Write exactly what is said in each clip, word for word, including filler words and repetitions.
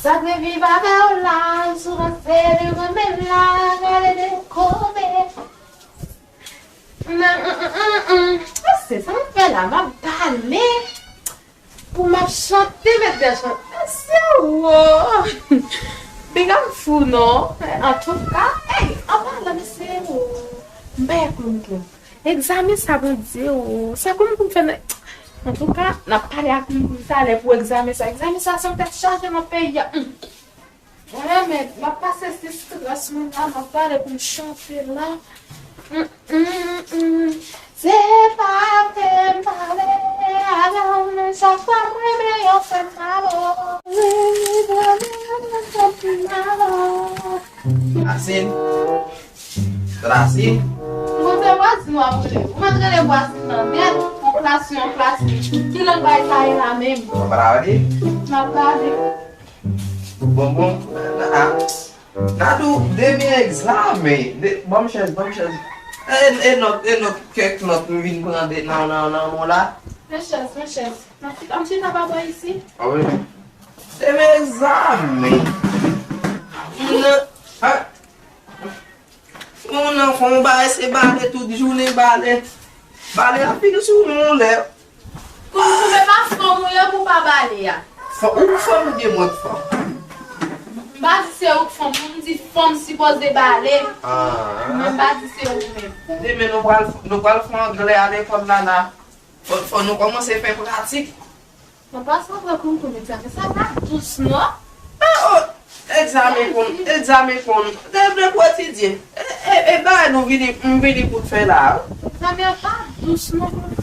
Sa k vle viv avè w la, sou ranse li renmen la, gade de kote. Nan, mm, mm, mm, mm. Mesye, sa m ap fè la, m ap pale. Pou m ap chante, mèt de chante. Mesye, wo. Piga m fou, non. Antouka, ey, anpalan, mesye, wo. M pa gen kounkouy. Egzamen sa, Bondye, wo. Sa kounkouy fè nan, antouka, n ap pale ak kounkouy talè pou egzamen sa. Egzamen sa, se yon tèt chaje nan peyi a. Mm. Mwen menm, m ap pase ti strès mwen la, m ap pale pou m chante la. Mm, mm, mm, mm. Se pa ke m pale avè w, men chak fwa m renmen yo fè m mal, oh. Renmen yo fè m mal, oh. Rasin. Rasin. Mwen se vwazin w ap rele. Ou mèt rele vwazin nan nèt. Yon klas, yon klas. Ki lang bagay sa ye la menm? Mwen pa la di. M ap pale. Bon, bon, ah, Nadou, demen egzamen, de, ban m chèz, ban m chèz. E, e nòt, e nòt, kèk nòt m vin pran de nan, nan, nan men w la. Men chèz, men chèz. An ti, an ti ta pa bò isi. Ah wi. Demen egzamen. Nan, ah. Moun nan fè yon bagay, se bale tout jounen, bale. Bale ap vin sou moun lè. Pou m touve pa fanm ou ye pou pa bale a. Fò, ou k fanm oubyen mwen k fanm? M pa di se ou k fanm, pou m di fanm sipoze bale. Ah. Mwen m pa di se ou menm. Demen nou pral, nou pral fè anglè a lekòl la la. Fò, fò nou kòmanse fè pratik. Mwen pa sanble konn pou egzamen sa pa dous non. Ah, oh, egzamen konn, egzamen konn. De, de pou etidye. E, e, e bagay nou vini, m vini pou fè la. Egzamen an pa dous non konn.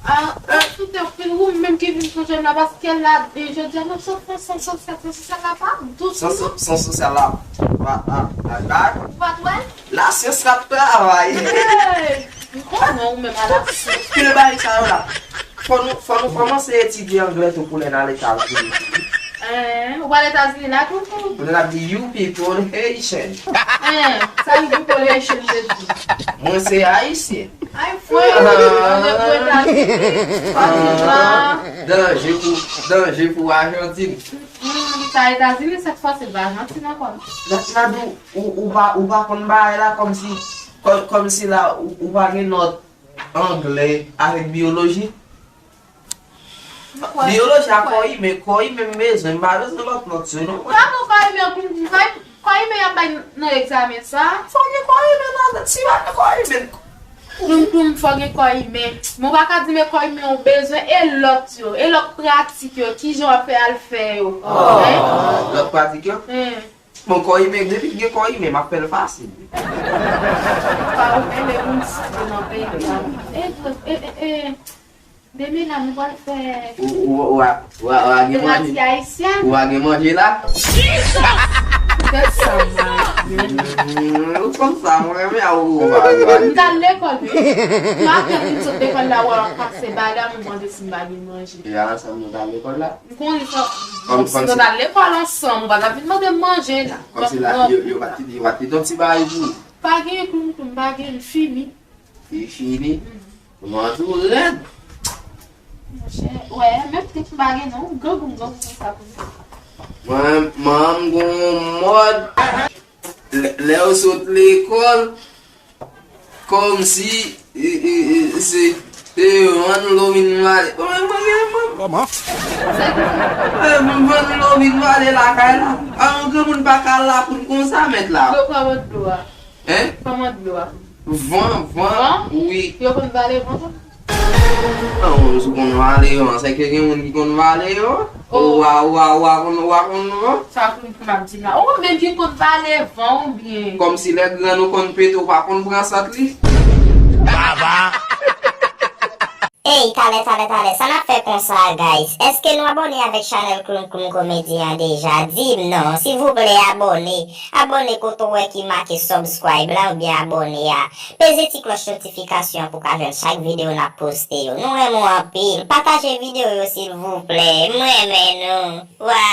Ah, ah, tout anpil ou menm ki vin sonje m la paske la, e, jodi a nou sot fè sans sosyal, sans sosyal la pa dous non. Sans sosyal la pa, pa, pa, pa. Ou pa t wè? Lasyans k ap travay. Hey! M konnen ou menm a la. Ki le bagay sa yo la? Fò nou, fò nou kòmanse etidye anglè tou pou lè n al Etazini. Hein, ou pral Etazini la tou? Pou lè n ap di you people Haitian. Hein, sa you people Haitian vle di? Mwen se Ayisyen. Ay, fwe, ann pou Etazini. Danje pou, danje pou Ajantin. Hmm, sa Etazini, sèt fwa se pa Ajantin ankò. Nan, nan di ou, ou pa, ou pa konn bagay la, kòmsi, kò-, kòmsi la, ou, ou pa gen nòt anglè avèk biyoloji. Biyoloji a kò imen, kò imen m bezwen, m pa bezwen lòt nòt yo non. Sa pou kò imen, kò, kò imen y ap bay nan egzamen sa? Fò gen kò imen nan, si pa gen kò imen. Kounkouy, fò gen kò imen. Men w pa ka di men kò imen ou bezwen, e lòt yo, e lòt pratik yo, kijan w ap fè al fè yo? Hein? Lòt pratik yo? Hein. Bon, kò imen, depi gen kò imen, m ap fè l fasil. Pa ou mele moun site nan peyi la. E, e, e, e, demen la, nou pral fè Ou, ou, ou a, ou a, ou a gen manje? Demokrasi ayisyèn. Ou a gen manje la? Fè sa, man. Hmm, ou konn sa, mwen renmen a ou, ou a, ou a. M t al lekòl, wi. M apèn vin sot lekòl la, wè, w ap pase ba la, m mande si m pa gen manje. E a ansanm nou t al lekòl la? M konnen sa. Kòm, kòm si nou t al lekòl ansanm, ou pa t ap vin mande m manje la. Kòm si la, yo, yo pa t, yo pa t kite yon ti bagay pou ou. Pa gen kounkouy, pa gen, m fini. Li fini. Manti w rèd. Monchè, wè, menm tèt m pa gen non, grangou m grangou konsa pou mwen. Mwen, mwen, m gon mòd. Lè, lè w sot lekòl, kòmsi, e, e, e, se, e, vann lò vin vale. Mwen, mwen, mwen, mwen. Kòman? E, vann lò vin vale lakay la. A, yon granmoun pa ka lapoun konsa, mèt la. Yo kòmand dlo a. Hein? Kòman dlo a? Van, van, van? Wi. Yo konn vale van tou? Non, si w konn vale van, se ke gen moun ki konn vale yo. Oh. Ou a, ou a, ou a konn, ou a konn van? Sa pou m ap di m la. Ou menm ki konn vale van oubyen? Kòmsi lè grann ou konn pete, ou pa konn pran sant li? Baba! Ey, talè, talè, talè, sa n ap fè konsa, guys? Èske nou abòne avèk chanèl Kloum Kloum Komedi an deja? Di m non, silvouplè, abòne. Abòne kote w wè ki make subscribe la oubyen abòne a. Peze ti klòch notifikasyon an pou w ka jwenn chak videyo n ap poste yo. Nou renmen w anpil. Pataje videyo yo, silvouplè. M renmen nou. Wa!